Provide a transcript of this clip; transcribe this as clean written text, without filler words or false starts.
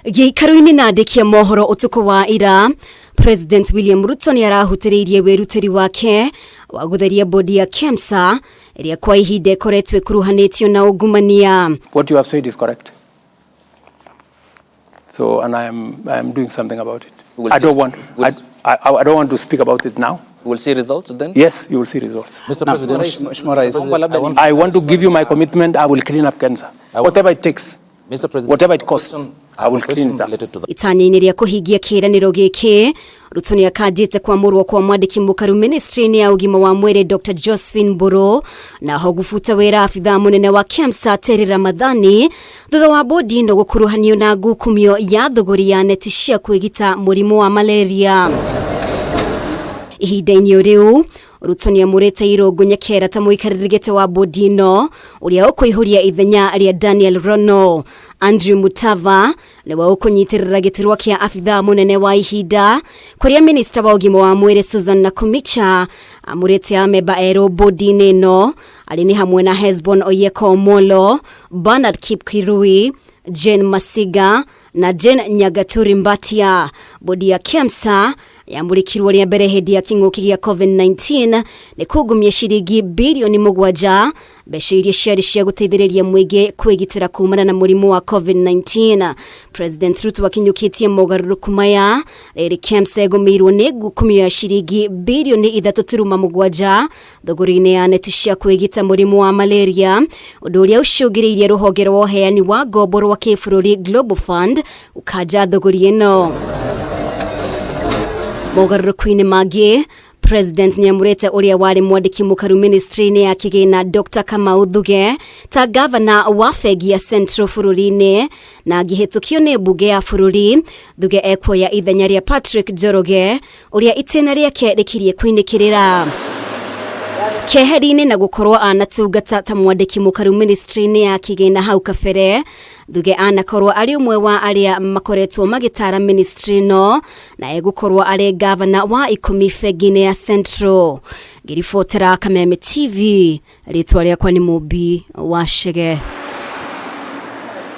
Gĩikaro-inĩ na andĩki a mohoro ũtukũ wa ira, President William Ruto nĩ arahutĩrĩirie wĩrutĩri wake wa gũtheria bodi ya KEMSA ĩrĩa kwa ihinda ĩkoretwo ĩkuruhanĩtio na ungumania. What you have said is correct. So, and I am doing something about it. We'll I see. don't want, I don't want to speak about it now. We'll see results then? Yes, you will see results. Mr. Naam, President, Mheshimiwa Rais. Naomba labda I want- I want to give you my commitment. I will clean up KEMSA. Whatever it takes. Mr. President, Whatever it a costs, I will clean question it up. related to that. Itanya-inĩ rĩa kũhingia kĩĩranĩro gĩkĩ, Ruto nĩ akanjĩte kwamũrwo kwa mwandĩki mũkaru ministry-inĩ ya ũgima wa mwĩrĩ Dr. Josephine Mburu na ho gũbuta wĩra abithaa mũnene wa KEMSA Terry Ramadhani thutha wa bodi ĩno gũkuruhanio na ngukumio ya thũgũri ya neti cia kwĩgita mũrimũ wa malaria. Ihinda-inĩ o rĩu, Ruto nĩ amũrĩte Irũngũ Nyakera ta mũikarĩri gĩtĩ wa bodi ĩno ũrĩa ũkũihũria ithenya rĩa Daniel Rono. Andrew Mutava nĩwe ũkũnyitĩrĩra gĩturwa kĩa abithaa mũnene wa ihinda, kũrĩa minista wa ũgima wa mwĩrĩ Susan Nakhumicha amũrĩte amemba erũ bodi-inĩ ĩno, arĩ nĩ hamwe na Hesbon Oyeko Omolo, Bernard Kipkirui, Jane Masiga na Jane Nyagaturi Mbatia. Bodi ya KEMSA yamũrĩkirwo rĩa mbere hĩndĩ ya kĩng'ũki gĩa COVID-19 nĩ kungumia ciringi birioni 7, mbeca iria ciarĩ cia gũteithĩrĩria mũingĩ kwĩgitĩra kumana na mũrimũ wa COVID-19. President Ruto akinyũkĩtie mogarũrũku maya rĩrĩ KEMSA ĩgũmĩirwo nĩ ngukumio ya ciringi birioni 3.7 thũgũri-inĩ ya neti cia kwĩgita mũrimũ wa malaria, ũndũ ũrĩa ũcũngĩrĩirie rũhonge rwa ũheani wa ngombo rwa kĩbũrũri Global Fund ũkanja thũgũri ĩno. Mogarũrũku-inĩ mangĩ, President nĩamũrĩte ũrĩa warĩ mwandĩki mũkaru ministry-inĩ ya kĩgĩna Dr. Kamau Thuge ta gavana wa bengi ya Central bũrũri-inĩ, na angĩhĩtũkio nĩ mbunge ya bũrũri, Thuge ekuoya ithenya rĩa Patrick Njoroge ũrĩa itĩna rĩake rĩkirie kũinĩkĩrĩra keheri-inĩ na gũkorwo anatungata ta mwandĩki mũkaru ministry-inĩ ya kĩgĩna hau kabere. Thuge anakorwo arĩ ũmwe wa arĩa makoretwo magĩtara ministry ĩno na egũkorwo arĩ gavana wa 10 bengi-inĩ ya Central. Ngĩribotera Kameme TV, rĩtwa rĩakwa nĩ Mũmbi wa Chege.